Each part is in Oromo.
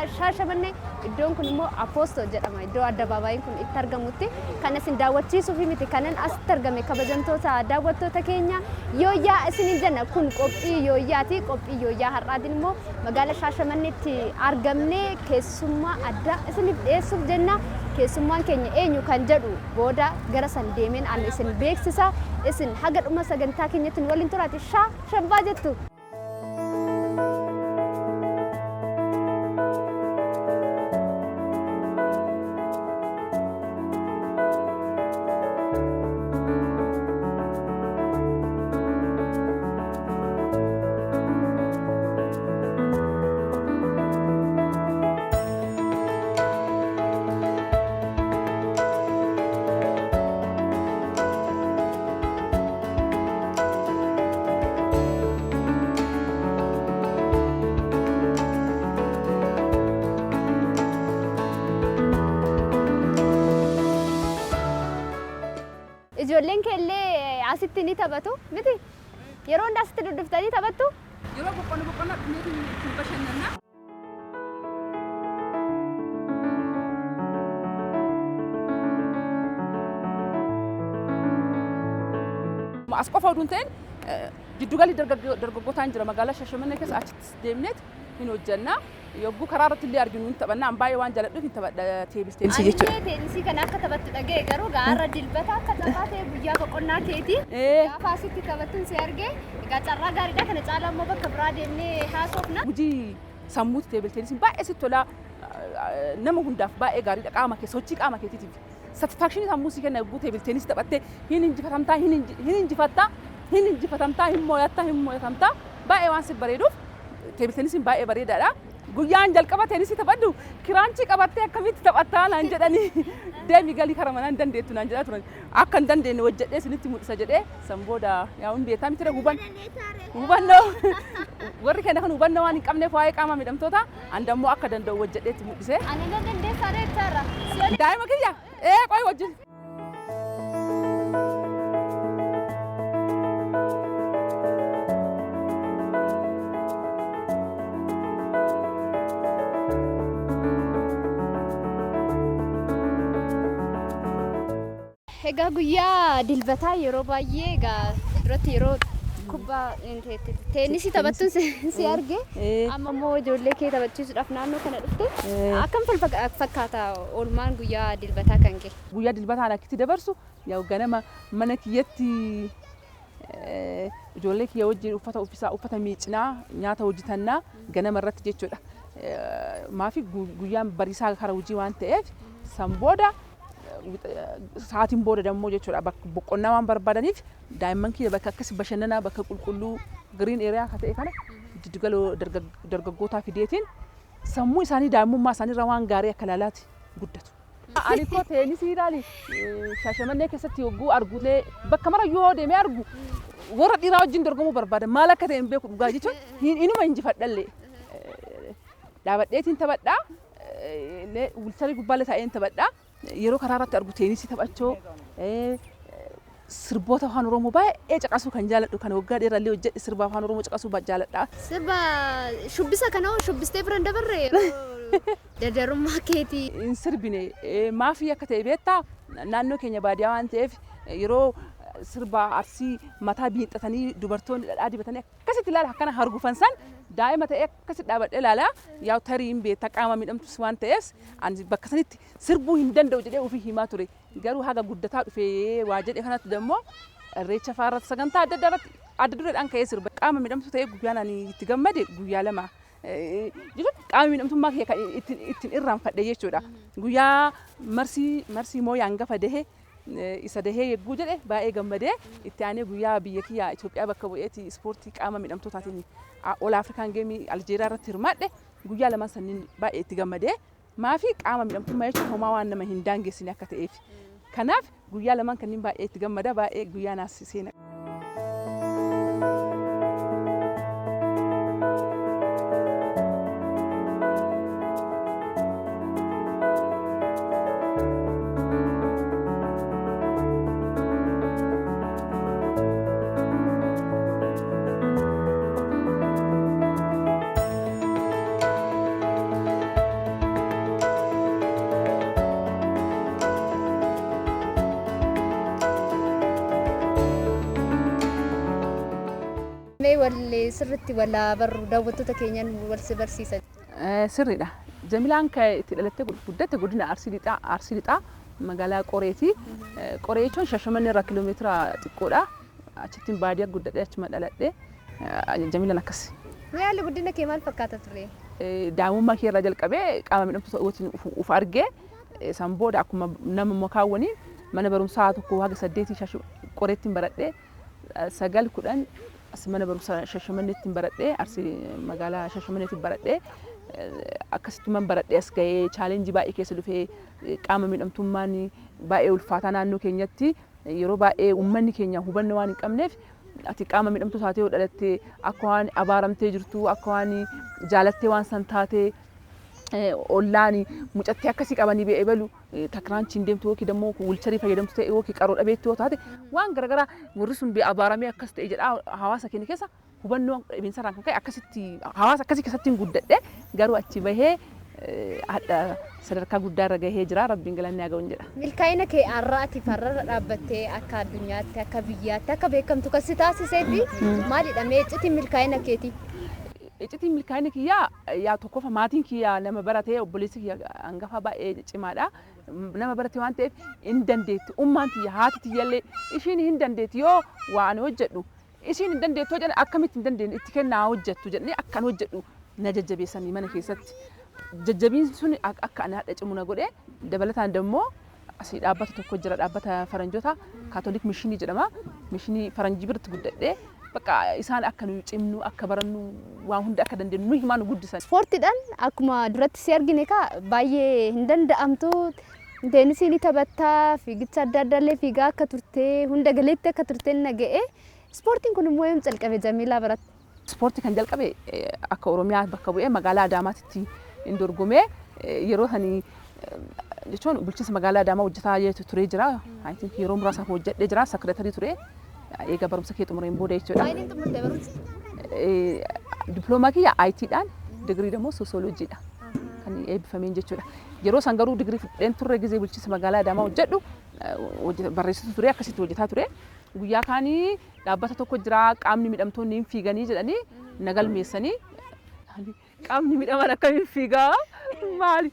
magaalaa Shaashamannee iddoon kun immoo Apoostoo jedhama. Iddoo addabaabayiin kun itti argamutti kan isin daawwachiisuuf miti kanan asitti argame kabajamtoota daawwattoota keenya yooyyaa isiniin jenna kun qophii yooyyaati. Qophii yooyyaa har'aatiin immoo magaalaa Shaashamanneetti argamnee keessummaa addaa isiniif dhiyeessuuf jenna. Keessummaan keenya eenyu kan jedhu booda gara san deemeen ani isin beeksisa. Isin haga dhuma sagantaa keenyatti nu waliin turaati shaa shambaa jettu. Ijoolleen kee illee asitti ni taphatu miti? Yeroo hunda asitti dudduftanii taphattu? Yeroo boqonna boqonnaa dhufneetiin ittiin bashannanna. As qofa oduu hin ta'in giddugalli dargaggootaan jira magaalaa Shashamannee keessa achitti deemneet hin hojjenna. Yogguu karaa irratti illee arginu hin taphanna. An baay'ee waan jaaladhuuf hin taphadha table teenisii jechuudha. Anillee teenisii kana akka taphattu dhaga'e garuu gaarra dilbata akka taphaa ta'e guyyaa boqonnaa keeti. Gaafa asitti taphattuun si arge egaa carraa gaariidha kana caalaa immoo bakka biraa deemnee haasofna. Hojii sammuuti table teenisiin baay'ee sitti tola nama hundaaf baay'ee gaariidha qaama kee sochii qaama keetiitiif. Satisfaction sammuu si kenna yogguu table teenisii taphattee hin injifatamtaa hin injifattaa hin injifatamtaa hin mooyattaa hin mooyatamtaa baay'ee waan si bareeduuf table teenisiin baay'ee bareedaadha. Guyyaan jalqaba teenisii taphadhu kiraanchii qabattee akkamitti taphattaa naan jedhanii deemi galii kara manaa hin dandeettu naan jedhaa turan. Akka hin dandeenye hojjedhee isinitti mul'isa jedhee san booda yaa hin beektaa miti hubannoo warri keenya kan hubannoo waan hin qabneef waa'ee qaama miidhamtoota an dammoo akka danda'u hojjedhee itti mul'ise. Ani na dandeessaa jechaarra. Daa'ima kiyya ee qoy wajjin. Egaa guyyaa dilbataa yeroo baay'ee egaa duratti yeroo kubbaa teenisii taphattuun si arge amma immoo ijoollee kee taphachiisuudhaaf naannoo kana dhufte akkam fakkaata oolmaan guyyaa dilbataa kan kee? Guyyaa dilbataa akkitti dabarsu yaa ganama mana kiyyatti ijoollee kiyya wajjin uffata uffisaa uffata miicinaa nyaata hojjetannaa ganama irratti jechuudha. Maafi guyyaan bariisaa kara hojii waan ta'eef san booda sa'aatiin booda dammoo jechuudha bakka boqonnaa waan barbaadaniif daa'imman kiyya bakka akkasi bashannanaa bakka qulqulluu green area akka ta'e kana giddugala dargaggootaa fideetiin sammuu isaanii daa'imummaa isaaniirra waan gaarii akka ilaalaati guddatu. Ani koo teenisii ilaali Shaashamannee keessatti yogguu argullee bakka mara yoo deemee argu warra dhiiraa wajjin dorgomuu barbaada maal akka ta'e hin beeku dhugaa jechuun inuma injifadhallee dhaabadheetiin taphadhaa wheelchairii gubbaallee taa'een taphadhaa yeroo karaa irratti argu teenisii taphachoo sirboota afaan Oromoo baay'ee caqasuu kan jaaladhu kan waggaa dheeraallee hojjedhe sirba afaan Oromoo caqasuu jaaladha. Sirba shubbisa kana hoo shubbistee bira hin dabarre yeroo dardarummaa keetii. Hin sirbine maafii akka ta'e beektaa naannoo keenya baadiyyaa waan ta'eef yeroo sirba arsii mataa biinxatanii dubartoonni dhadhaa dibatanii akkasitti ilaala akkana hargufan san daa'ima ta'ee akkasitti dhaabadhee ilaala yaa tarii hin beektaa qaama miidhamtus waan ta'eef ani bakka sanitti sirbuu hin danda'u jedhee ofii himaa ture garuu haga guddataa dhufee waa jedhe kanatti dammoo irreecha fa'aa irratti sagantaa adda addaa irratti adda dureedhaan ka'ee sirba qaama miidhamtuu ta'ee guyyaan ani itti gammade guyyaa lama jechuun qaama miidhamtummaa kiyya kan ittiin irraanfadhe jechuudha. Guyyaa marsii marsii mooyaan hangafa dahe isa dahee yegguu jedhe baay'ee gammadee itti aanee guyyaa biyya kiyya Itoophiyaa bakka bu'eeti ispoortii qaama miidhamtootaatiin All African Game Aljeeriyaa irratti hirmaadhe guyyaa lamaan sanniin baay'ee itti gammadee maafi qaama miidhamtummaa jechuun homaa waan nama hin daangessine akka ta'eef. Kanaaf guyyaa lamaan kanneen baay'ee itti gammada baay'ee guyyaa naas seena. wal sirriitti wal barru, daawwattoota keenyan wal si barsiisa. Sirriidha. Jamilaan kan itti dhalattee guddatte godina Arsii Lixaa, magaalaa Qoreeti. Qoree jechuun Shashamannee irraa kiiloomeetira xiqqoodha. Achittiin baadiyyaa guddadhee achuma dhaladhe. Jamilaan akkas. Mee haalli guddina kee maal fakkaata ture? Daa'imummaa kee irraa jalqabee qaama miidhamtoota wajjin uf argee, san booda akkuma nama makaawwanii mana barumsaa tokko haga saddeetii Qoreettiin baradhee, sagal, 10 as mana barumsaa Shashamanneetti baradhee, Arsii magaalaa Shashamanneetti baradhee. Akkasittuman baradhee as gahee challenge baay'ee keessa dhufee. Qaama miidhamtummaan baay'ee ulfaataa naannoo keenyatti. Yeroo baay'ee uummanni keenya hubannoo waan hin qabneef, ati qaama miidhamtuu taatee yoo dhalatte akka waan abaaramtee jirtu, akka waan jaalattee waan san taatee, ollaan mucattee akkasii qabanii ba'ee balu takiraanchiin deemtu yookiin immoo wheelchair fayyadamtu ta'e yookiin qaroo dhabeetti yoo taate, waan garaagaraa warri sun abaaramee akkas ta'e jedhaa. Hawaasa keenya keessa hubannoo dhabiinsarraan kan ka'e akkasitti hawaasa akkasii keessatti hin guddadhe. Garuu achi bahee hadha sadarkaa guddaarra gahee jira, Rabbiin galanni haa ga'uun jedha. Milkaa'ina kee har'aatiif har'arra dhaabbattee akka addunyaatti, akka biyyaatti akka beekamtu kan si taasisee fi maalidha? Mee iccitiin milkaa'ina keetii? Iccitiin milkaa'ina kiyyaa, yaa tokkofa maatiin kiyyaa nama baratee, obboleessi kiyya hangafa baay'ee cimaadha. Nama barate waan ta'eef hin dandeetti. Ummaan tiyya, haati tiyyallee ishiin hin dandeetti, yoo waa ani hojjedhu ishiin hin dandeettu jedhan, akkamitti hin dandeenye, itti kennaa hojjettu jedhanii akka ani hojjedhu na jajjabeessanii mana keessatti. Jajjabiin sun akka ani hadha cimu na godhe. Dabalataan immoo asii dhaabbata tokko jira, dhaabbata faranjoota, Catholic Mission jedhama. Mishinii faranjii biratti guddadhee, bakka isaan akka nu cimnu, akka barannu, waan hunda akka dandeenyu nu himaa nu guddisan. Ispoortiidhaan akkuma duratti si argine kaa baay'ee hin danda'amtu, teenisii ni taphattaa, fiigicha adda addaallee fiigaa akka turte, hunda galeetti akka turte na ga'e. Ispoortiin kun immoo yoom calqabe Jamiilaa biratti? Ispoortii kan jalqabe akka Oromiyaa bakka bu'ee magaalaa Adaamaatitti hin dorgomee. Yeroo sanii jechuun bulchiinsa magaalaa Adaamaa hojjetaa turee jira. I think yeroo muraasaaf hojjedhee jira. Secretary ture. Eega barumsa kee xumureen booda jechuudha. Maaliin xumurte barumsa? Diploomaa kiyya ITdhaan, digirii immoo soosiyooloojiidha kan eebbifameen jechuudha. Yeroo san garuu digirii fudheen turre. Gizee bulchiinsa magaalaa Adaamaa hojjedhu barreessitu ture, akkasitti hojjetaa ture. Guyyaa kaanii dhaabbata tokko jira, qaamni miidhamtoonni hin fiiganii jedhanii na galmeessanii. Qaamni miidhaman akkamiin fiigaa, maali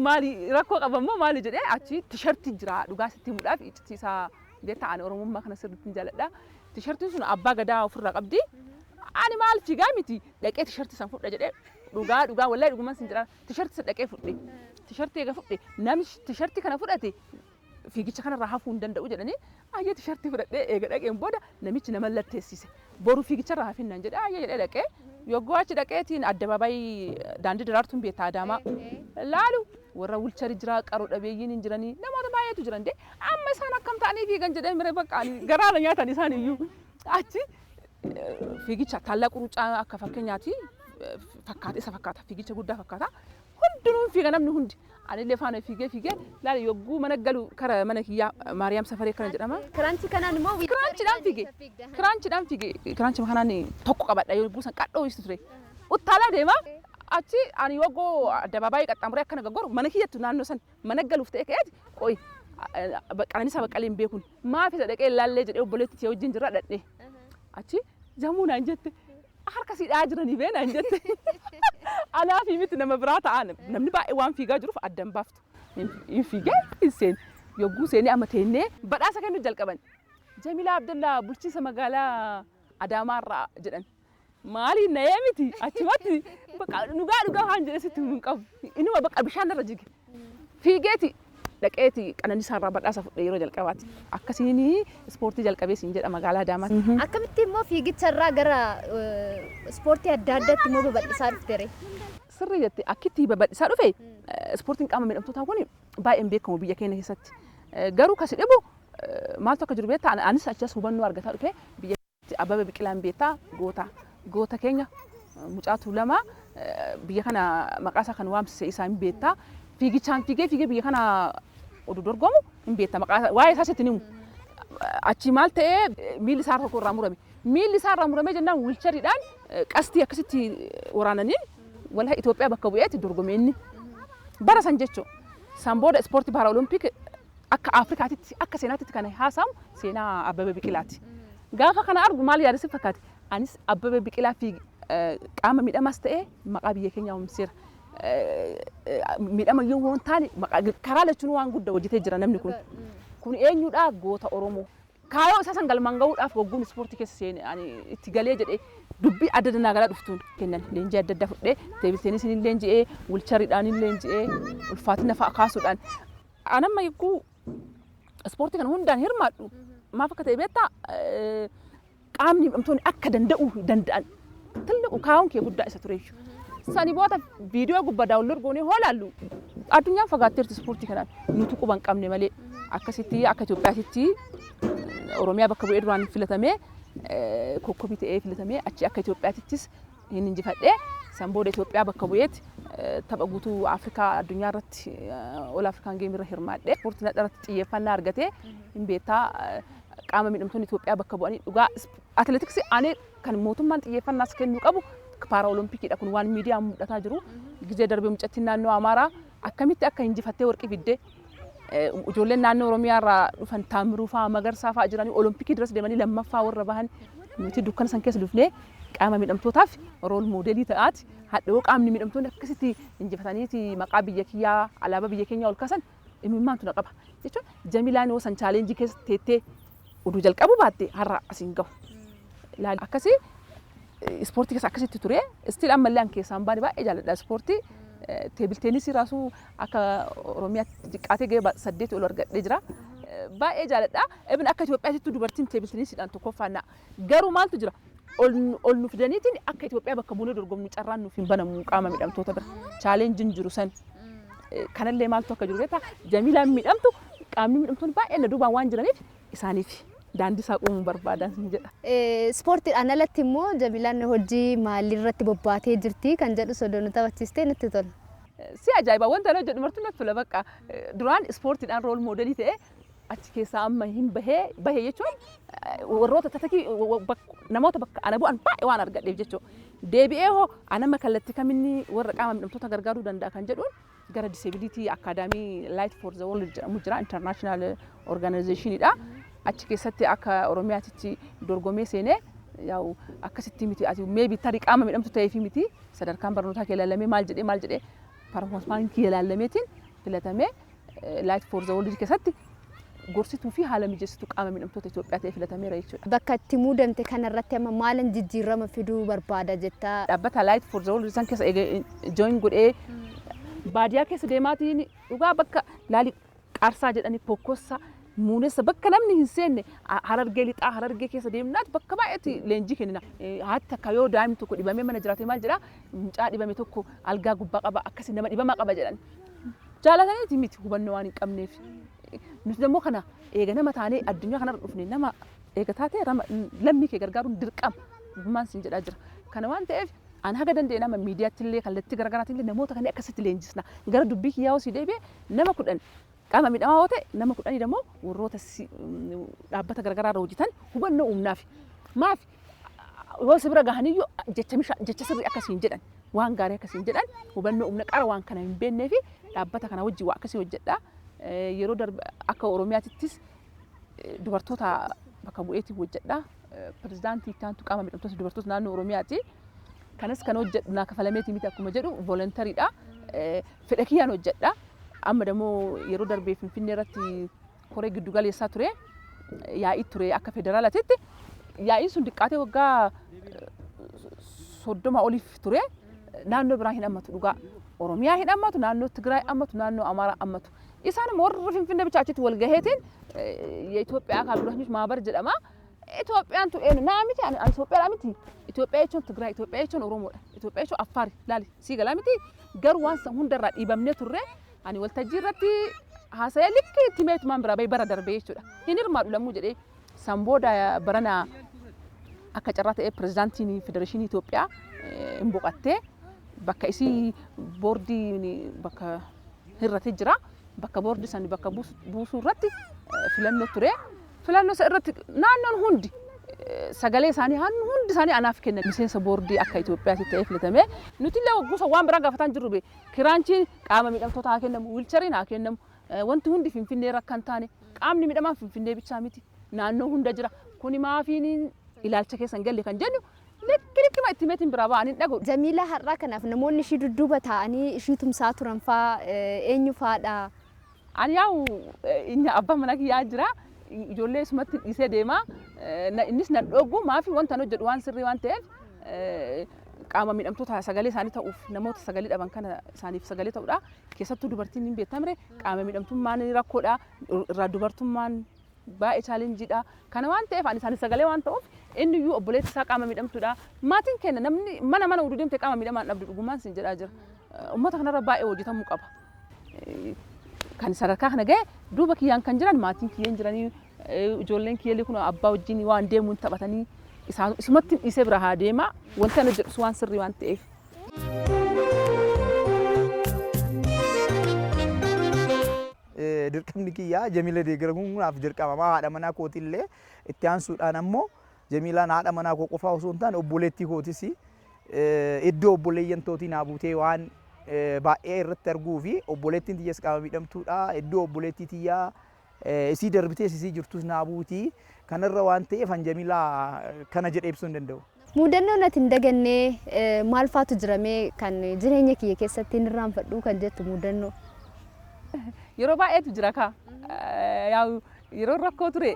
maali, rakkoo qabammoo maali jedhee, achi tishartii jira. Dhugaa sitti himuudhaaf iccitii isaa beektaa, ani Oromummaa kana sirriitti hin jaalladha. Tishartiin sun abbaa gadaa ofirraa qabdi. Ani maal fiigaa miti, dhaqee tishartii san fudha jedhee, dhugaa dhugaa, wallahi dhuguman sin jedha, tishartii san dhaqee fudhe. Tishartii eega fudhe, namni tishartii kana fudhate fiigicha kanarraa hafuu hin danda'u jedhanii, ayyee tishartii fudhadhee eega dhaqeen booda namichi nama latteessise. Boru fiigicharraa hafinnaan jedhee, ayyee jedhee dhaqee. Yogguu achi dhaqeetiin addabaabaayii daandii Daraartuun beektaa Adaamaa laalu, warra wheelchair jira, qaroo dhabeeyyiin hin jiranii, namoota baay'eetu jiran. Dee amma isaan akkam ta'anii fiigan jedhee mire, bakka ani garaara nyaatan isaan iyyuu. Achi fiigicha ታላቅ ሩጫ akka fakkeenyaati fakkaata, isa fakkaata, fiigicha guddaa fakkaata. Hundinuu fiiga, namni hundi. Anillee faana fiigee fiigee laala, yogguu mana galu kara mana kiyyaa Maariyaam Safaree kana jedhama. Kiraanchii kanaan immoo Kiraanchiidhaan fiige. Kiraanchiidhaan fiige. Kiraanchii kanaan tokko qabadha, yogguu san qadhoo istu ture. Uttaalaa deema. Achi ani yogguu addabaabaayii qaxxaamuree akkana gaggoru, mana kiyyattu naannoo san mana galuuf ta'e ka'eeti, qoyi, Qananiisaa Baqqalee hin beekun maaf isa dhaqee laallee jedhee, obboleetti tiyya wajjin jirra dhadhee. Achi "Jamuu" naan jette. Harka siidhaa jiranii bee naan jette. Alaa fi miti, nama biraa ta'an, namni baay'ee waan fiigaa jiruuf addan baaftu. Hin fiigee hin seene. Yogguu seenee amma teennee badhaasa kennuu jalqaban. "Jamilaa Abdallaa, bulchiinsa magaalaa Adaamaarraa" jedhan. Maaliin na'ee miti, achumatti bakka dhugaa dhugaa waan jedhe sitti hin qabu. Inuma bakka bishaan irra jige. Fiigeeti dhaqeeti Qananiisaarraa badhaasa fudhe yeroo jalqabaati. Akkasiin ispoortii jalqabee siin jedha magaalaa Adaamaatti. Akkamitti immoo fiigicha irraa gara ispoortii adda addaatti immoo babal'isaa dhufte ree? Sirrii jette. Akkitti babal'isaa dhufe, ispoortiin qaama miidhamtootaa kun baay'een beekamu biyya keenya keessatti. Garuu kasi dhibu maaltu akka jiru beektaa? Anis achas hubannoo argataa dhufe. Biyya Abbabee Biqilaan beektaa, goota goota keenya, mucaa Tuulamaa, biyya kana maqaa isaa kan waamsise isaa hin beektaa. Fiigichaan fiigee fiigee biyya kana oduu dorgomu hin beektaa, maqaa waa'ee isaa sitti himu. Achi maal ta'ee, miilli isaa tokko irraa murame. Miilli isaa irraa muramee jennaan wheelchairiidhaan qastii akkasitti waraananii, walahi, Itoophiyaa bakka bu'eetti dorgome inni. Bara san jechuun. San booda ispoortii Paralympic akka Afrikaatitti, akka seenaatitti kan haasamu seenaa Abbabee Biqilaati. Gaafa kana argu maal yaada si fakkaate? Anis Abbabee Biqilaa fi qaama miidhamaas ta'ee maqaa biyya keenyaa waamsiseera. Miidhama yoo waan taane karaa lachuun waan guddaa hojjetee jira namni kun. Kun eenyudha? Goota Oromoo. Kaayoo isaa san galmaan gahuudhaaf wagguun ispoortii keessa seene ani itti galee jedhee dubbii adda addaa galaa dhuftuun kennan leenjii adda addaa fudhee, table tennisiin leenji'ee, wheelchairiidhaan leenji'ee, ulfaatina fa'a kaasuudhaan. Anamma yegguu ispoortii kana hundaan hirmaadhu, maaf akka ta'e beektaa? Qaamni miidhamtoonni akka danda'u danda'an tilliqu kaayyoon kee guddaa isa ture jechuudha. Sani booda viidiyoo gubbaa download goonee hoo laallu, addunyaan fagaatteerti ispoortii kanaan, nuti quba hin qabne malee. Akkasitti akka Itoophiyaatitti Oromiyaa bakka bu'ee duraan filatamee, kokkobii ta'ee filatamee, achi akka Itoophiyaatittis hin injifadhee, san booda Itoophiyaa bakka bu'eetti tapha guutuu Afrikaa addunyaa irratti, All African Game irra hirmaadhee, ispoortii irratti xiyyeeffannaa argatee hin beektaa. Qaama miidhamtoonni Itoophiyaa bakka bu'anii dhugaa atileetiksii ani kan mootummaan xiyyeeffannaas kennuu qabu paara oloompikiidha. Kun waan miidiyaan mul'ataa jiru. Gizee darbee mucattiin naannoo Amaaraa akkamitti akka injifattee warqii fiddee, ijoolleen naannoo Oromiyaa irraa dhufan Taamiruu fa'aa, Magarsaa fa'aa jiranii, olompikii duras deemanii lammaffaa warra bahan, nuti dukkana san keessa dhufnee qaama miidhamtootaaf role modelii ta'aati. Hadhoo qaamni miidhamtoonni akkasitti injifataniiti maqaa biyya kiyyaa, alaabaa biyya keenyaa ol kaasan, imimmaantu na qaba. Jechuun Jamilaan yoo san challengeii keessa teettee oduu jalqabu baatte, har'a asiin gahu. Laali, akkasii ispoortii keessa akkasitti ture. Still ammallee an keessaan baane, baay'ee jaalladha ispoortii. Table tennisii raasuu akka Oromiyaatti xiqqaatee gahee 8 ol argadhee jira. Baay'ee jaalladha. Ibn akka Itoophiyaatti dubartiin table tennisiidhaan tokkoffaa na. Garuu maaltu jira? Ol nu fidaniitiin akka Itoophiyaa bakka buunee dorgomnu carraan nuuf hin banamu qaama miidhamtoota bira. Challengeiin jiru san. Kanallee maaltu akka jiru beektaa? Jamiilaan miidhamtu, qaamni miidhamtoonni baay'een na duubaan waan jiraniif, isaaniif daandii isaa uumuu barbaadan jedha. Ispoortiidhaan alatti immoo Jamiilaan hojii maalirratti bobbaatee jirti kan jedhu sodoo nu taphachiistee nutti tola. Si ajaa'iba, wanta ani hojjedhu martuu natti tola bakka. Duraan ispoortiidhaan role modelii ta'e, achi keessaa amma hin bahee. Bahee jechuun warroota tatakii namoota bakka ana bu'an baay'ee waan argadheef jechuudha. Deebi'ee hoo anama kallattii kaminni warra qaama miidhamtoota gargaaruu danda'a kan jedhuun gara Disability Academy Light for the World jedhamu jira, international organizationidha. Achi keessatti akka Oromiyaatitti dorgomee seenee, yaa'u akkasitti miti, ati maybe tarii qaama miidhamtu ta'eefi miti, sadarkaan barnootaa kee ilaalamee, maal jedhee maal jedhee, performanceiin kee ilaalameetiin filatamee, Light for the World keessatti gorsituu fi haala mijeessituu qaama miidhamtoota Itoophiyaa ta'ee filatameera jechuudha. Bakka itti muudamte kanarratti amma maalan jijjiirama fiduu barbaada jettaa? Dhaabbata Light for the World san keessa join godhee baadiyyaa keessa deemaatiin dhugaa bakka laali Qaarsaa jedhanii, Kokkossa, Muunessa, bakka namni hin seenne, Harargee Lixaa, Harargee keessa deemnaati bakka baay'eetti leenjii kennina. Haati takka yoo daa'imni tokko dhibamee mana jiraate maal jedhaa? Mucaa dhibame tokko algaa gubbaa qaba, akkasii nama dhibamaa qaba jedhan. Jaalataniiti miti, hubannoo waan hin qabneef. Nuti immoo kana eega nama taanee addunyaa kanarra dhufne, nama eega taatee lammii kee gargaaruun dirqama. Gummaan sin jedhaa jira. Kana waan ta'eef an haga danda'e nama miidiyaatti illee kallattii garaagaraatiin illee namoota kanneen akkasitti leenjisna. Gara dubbii kiyyaa osii deebi'e, nama 10 qaama miidhamaa yoo ta'e, nama 10 immoo warroota dhaabbata garaagaraa irra hojjetan hubannoo uumnaaf. Maaf yoo si bira gahaniyyuu jecha misha, jecha sirrii akkasiin jedhan, waan gaarii akkasiin jedhan, hubannoo uumna qara waan kana hin beeknee fi dhaabbata kana wajjin waa akkasii hojjedha. Yeroo darbe akka Oromiyaatittis dubartoota bakka bu'eetiin hojjedha. Pirezidaantii itti aantu qaama miidhamtoota dubartoota naannoo Oromiyaati. Kanas kan hojjedhu naa kafalameeti miti, akkuma jedhu volunteeriidha. Fedha kiyyaan hojjedha. Amma immoo yeroo darbee Finfinnee irratti koree giddu galeessaa ture. Yaa'ii ture akka federaalaatitti. Yaa'iin sun diqqaatee waggaa 30 oliif ture. Naannoo biraa hin hammatu dhugaa. Oromiyaa hin hammatu, naannoo Tigraay hammatu, naannoo Amaaraa hammatu. Isaan immoo warra Finfinnee bicha achitti wal gaheetiin የኢትዮጵያ አካል ጉዳተኞች ማህበር jedhama. Itoophiyaan tu eenyu naa miti, ani Itoophiyaadha miti. Itoophiyaa jechuun Tigraay, Itoophiyaa jechuun Oromoodha. Itoophiyaa jechuun Affaari, laali sii galaa miti. Garuu waan san hundarraa dhiibamnee turre. Ani waltajjii irratti haasa'ee likki itti meetumaan biraa bahee bara darbee jechuudha. Hin hirmaadhu lammuu jedhee, san booda barana akka carraa ta'ee pirezidaantiin federeeshinii Itoophiyaa hin boqattee, bakka isii boordiin bakka hirratee jira. Bakka boordii sani bakka buusuu irratti filannoo ture. Filannoo isa irratti naannoon hundi sagalee isaanii hundi isaanii anaaf kennan. Miseensa boordii akka Itoophiyaatti ta'ee filatame. Nuti illee gosa waan biraa gaafataan jirru bee. Kiraanchiin qaama miidhamtoota haa kennamu, wheelchairiin haa kennamu. Wanti hundi Finfinnee irra akka hin taane, qaamni miidhamaan Finfinnee bichaa miti. Naannoo hunda jira. Kuni maafiin ilaalcha keessa hin galle kan jennu. Likki likkima itti meetiin biraa ba'an hin dhaga'u. Jamiilaa har'aa kanaaf namoonni ishii dudduuba taa'anii ishii tumsaa turan faa eenyu faadha? Ani yaa'u inni abbaa mana kiyyaa jira. Ijoollee isumatti dhiisee deema. Innis na dhoogu maafi wanta ani hojjedhu waan sirrii waan ta'eef qaama miidhamtoota sagalee isaanii ta'uuf namoota sagalee dhaban kana isaaniif sagalee ta'uudha. Keessattuu dubartiin hin beektamre qaama miidhamtummaan rakkoodha. Irraa dubartummaan baay'ee challengeiidha. Kana waan ta'eef ani isaaniif sagalee waan ta'uuf inni iyyuu obboleessi isaa qaama miidhamtuudha. Maatiin keenya namni mana mana oduu deemte qaama miidhamaan dhabdu dhugumaan sin jedhaa jira. Uummata kanarra baay'ee hojjetamuu qaba. Kan sadarkaa kana ga'e duuba kiyyaan kan jiran maatiin kiyyeen jiranii ijoolleen kiyyeellee kun abbaa wajjin waan deemuun taphatanii isumatti dhiisee bira haa deema wanti ani hojjedhus waan sirrii waan ta'eef. Dirqamni kiyyaa Jamiila deeggaruudhaaf dirqama haadha manaa kootillee itti aansuudhaan ammoo Jamiilaan haadha manaa koo qofaa osoo hin taane obboleettii kootis iddoo obboleeyyan tootii naa buutee waan baay'ee irratti arguu fi obboleettiin tiyyas qaama miidhamtuudha iddoo obboleettii tiyyaa isii darbitees isii jirtus naa buutii kanarra waan ta'eef an Jamiilaa kana jedhee ibsuu hin danda'u. Mudannoo natti hin dagannee maal faatu jiramee kan jireenya kiyya keessatti hin irraanfadhu kan jettu mudannoo? Yeroo baay'eetu jira kaa. Yaa'u yeroo rakkoo ture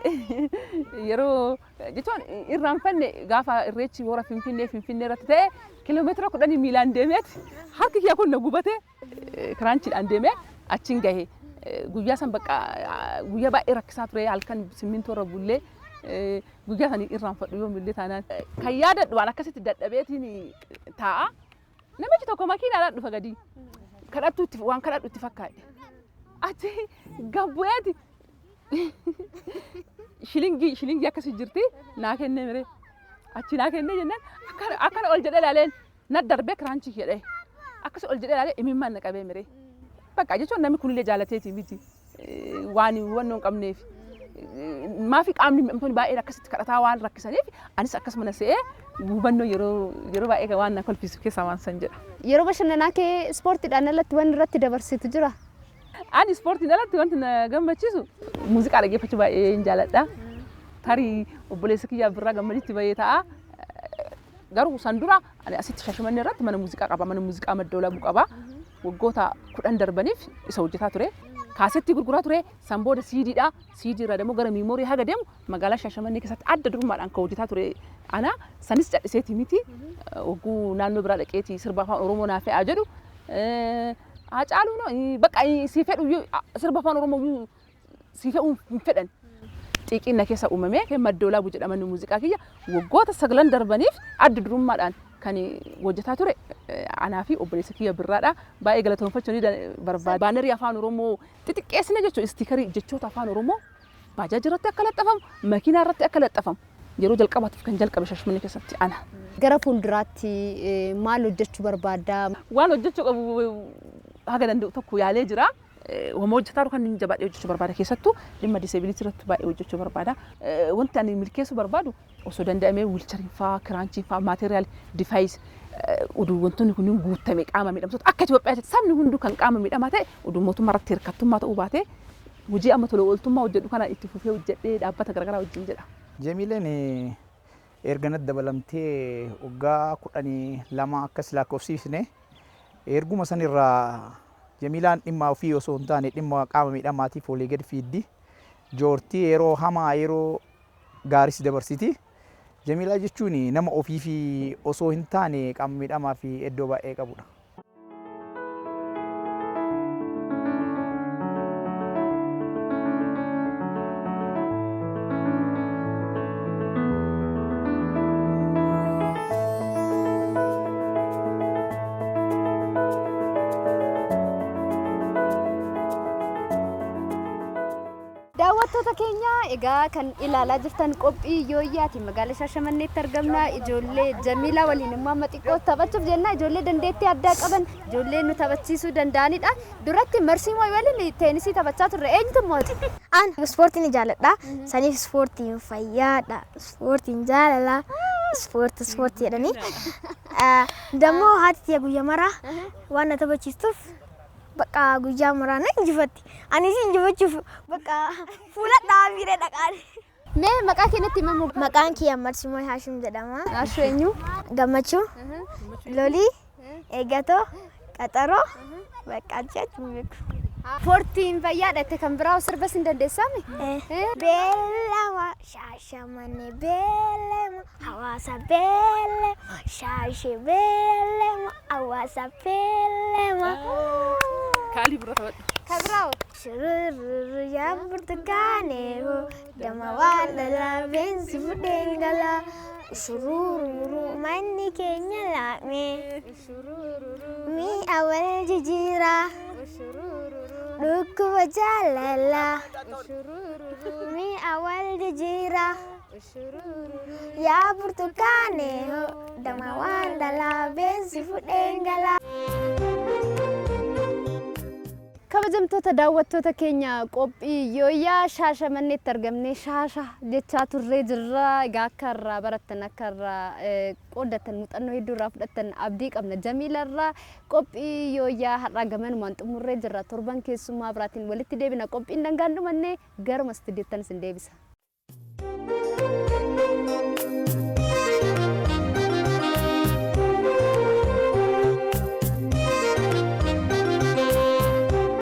yeroo jechuun irraanfanne gaafa irreechi hora Finfinnee Finfinnee irratti ta'e kiiloomeetira 10 miilaan deemeeti harki kiyya kun na gubate kiraanchiidhaan deemee achiin gahe. Guyyaa san bakka guyyaa baay'ee rakkisaa ture halkan simmintoo irra bullee guyyaa sanii irraanfadhu yoomillee taanaan. Kan yaadadhu waan akkasitti dadhabeetiin taa'a. Namichi tokko makiinaadhaan dhufa gadi. Kadhattuu itti waan kadhadhu itti fakkaadhe. Achi gabbu'eeti shilingii shilingii akkasii jirti naa kennee miree. Achi naa kennee jennaan akkana ol jedhee ilaaleen na darbee kiraanchii jedhee akkas ol jedhee ilaalee imimmaan na qabee miree. Bakka jechuun namni kunillee jaalateeti miti waan hubannoo hin qabneef. Maafi qaamni miidhamtoonni baay'een akkasitti kadhataa waan rakkisaniif anis akkasuma na se'ee hubannoo yeroo yeroo baay'ee waan na kolfisu keessaa waan san jedha. Yeroo bashannanaa kee ispoortiidhaan alatti waan irratti dabarsitu jira? Ani ispoortiin alatti wanti na gammachiisu muuziqaa dhaggeeffachuu baay'ee hin jaaladha. Tarii obboleessa kiyyaa birraa gammaditti bahee ta'a. Garuu san dura ani asitti Shaashamannee irratti mana muuziqaa qaba. Mana muuziqaa Madda Olaabuu qaba. Waggoota 10 darbaniif isa hojjetaa ture. Kaasettii gurguraa ture. San booda siidiidha. Siidii irraa immoo gara memory haga deemu magaalaa Shaashamannee keessatti adda durummaadhaan kan hojjetaa ture ana. Sanis cadhiseeti miti. Wagguu naannoo biraa dhaqeeti sirba afaan Oromoo naa fe'aa jedhu. Haacaaluu no bakka si fedhu sirba afaan Oromoo si fe'uu hin fedhan. Xiiqiin na keessa uumamee Madda Olaabuu jedhama muuziqaa kiyya waggoota 9 darbaniif adda durummaadhaan kan hojjetaa ture anaa fi obboleessa kiyya birraadha. Baay'ee galatoonfachuu ni barbaada. Baanarii afaan Oromoo xixiqqeessine jechuun sticker jechoota afaan Oromoo baajaaji irratti akka laxafamu, makiinaa irratti akka laxafamu yeroo jalqabaatiif kan jalqabe Shaashamannee keessatti ana. Gara fuulduraatti maal hojjechuu barbaadda? Waan hojjechuu qabu haga danda'u tokko yaalee jira. Wama hojjetaa kan inni jabaadhee hojjechuu barbaada keessattuu dhimma disability irratti baay'ee hojjechuu barbaada. Wanti ani milkeessuu barbaadu osoo danda'amee wheelchariin faa, kiraanchiin faa, material device oduu wantoonni kunniin guutame qaama miidhamtoota akka Itoophiyaatti sabni hunduu kan qaama miidhamaa ta'e oduu mootummaa irratti hirkattummaa ta'uu baatee hojii amma tola ooltummaa hojjedhu kana itti fufee hojjedhee dhaabbata garaagaraa wajjin jedha. Jamiileen erga natti dabalamtee waggaa 12 akkas lakkoofsifne erguma sanirraa Jamiilaan dhimma ofii osoo hin taane dhimma qaama miidhamaatiif olii gadi fiiddi. Joortii yeroo hamaa yeroo gaaris dabarsiti. Jamiilaa jechuun nama ofii fi osoo hin taane qaama miidhamaa fi iddoo baay'ee qabudha. Daawwattoota keenya egaa kan ilaalaa jirtan qophii yooyyaati. Magaalaa Shaashamanneetti argamna. Ijoollee Jamiilaa waliin immoo amma xiqqoo taphachuuf jenna. Ijoollee dandeettii addaa qaban, ijoollee nu taphachiisuu danda'anidha. Duratti Marsii Mooyi waliin teenisii taphachaa turre. Eenyutu mo'ate? An ispoortii ni jaalladha. Saniif ispoortiin fayyaadha. Ispoortiin jaalala. Ispoortii ispoortii jedhanii. Dammoo haati tiyya guyyaa maraa waan na taphachiistuuf bakka guyyaa maraa na injifatti. Anis injifachuuf bakka fuula dhaabiiree dhaqaan. Mee maqaa keenyatti himamu. Maqaan kiyya Marsimoo Haashim jedhama. Ashoo eenyu? Gammachuu, Lolii, Eeggatoo, Qaxaroo, bakka achi achi hin beeku. Ispoortiin fayyaadha itti kan biraa sirbas hin dandeessaami? Beellama Shaashamane beellama hawaasa beellama shaashee beellama hawaasa beellama. Kaalii biroo taphadhu. Kan biraa Shurururu yaa burtukaanee dama waan lalaabeensi fudheen gala. Shurururu manni keenya laame mi'a wal jijjiira dhukkuba jaalala mi'a wal jijjiira yaa burtukaanee dama waan lalaabeensi fudheen gala. Kabajamtoota daawwattoota keenya qophii yooyyaa Shaashamanneetti argamnee shaasha jechaa turree jirra. Egaa akka irraa barattan akka irraa qooddattan muuxannoo hedduu irraa fudhattan abdii qabna. Jamiila irraa qophii yooyyaa har'aa gamanumaan xumurree jirra. Torban keessummaa biraatiin walitti deebina. Qophiin dangaan dhumannee garuma istuudiyoottan isin deebisa.